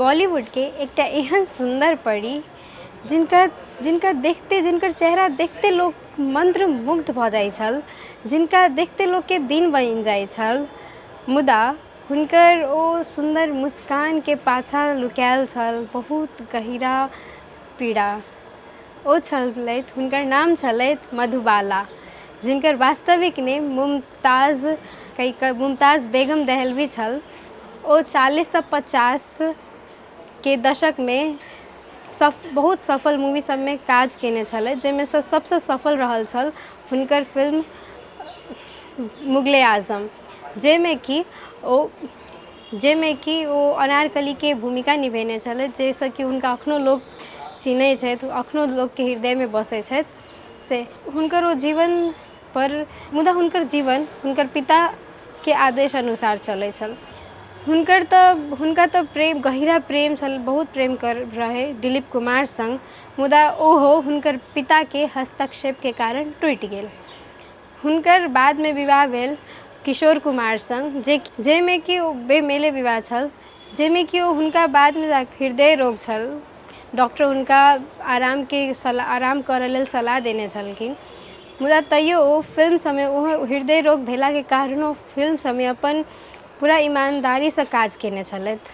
बॉलीवुडके एकटा एहन सुन्दर परी जिनका जिनका देखते जिनकर चेहरा देखते लोक मन्त्रमुग्ध भऽ जाइ छल, जिनका देखते लोकके दिन बनि जाइ छल, मुदा हुनकर ओ सुन्दर मुस्कानके पाछाँ नुकायल छल बहुत गहिरा पीड़ा। ओ छलथि, हुनकर नाम छलथि मधुबाला, जिनकर वास्तविक नेम मुमताज कहि मुमताज बेगम दहलवी छल। ओ 40सँ 50के दशकमे बहुत सफल मूवी सबमे काज कयने छलथि, जाहिमे सँ सबसँ सफल रहल छल हुनकर फिल्म मुगले आजम, जाहिमे कि ओ अनारकलीके भूमिका निभेने छलथि, जाहिसँ कि हुनका एखनो लोक चिन्है छथि, एखनो लोकके हृदयमे बसै छथि। से हुनकर ओ जीवन पर, मुदा हुनकर जीवन हुनकर पिताके आदेश अनुसार चलै छल। हुनकर तऽ हुनका तऽ प्रेम, गहिरा प्रेम छल, बहुत प्रेम कर रहै दिलीप कुमार सङ्ग, मुदा ओहो हुनकर पिताके हस्तक्षेपके कारण टूटि गेल। हुनकर बादमे विवाह भेल किशोर कुमार सङ्ग, जाहिमे कि ओ बेमेले विवाह छल, जाहिमे कि ओ हुनका बादमे जाकऽ हृदय रोग छल। डॉक्टर हुनका आरामके सलाह, आराम करऽ लेल सलाह देने छलखिन, मुदा तैयो ओ फिल्म सबमे, ओ हृदय रोग भेलाके कारण ओ फिल्म सबमे अपन पूरा ईमानदारीसँ काज कयने छलथि।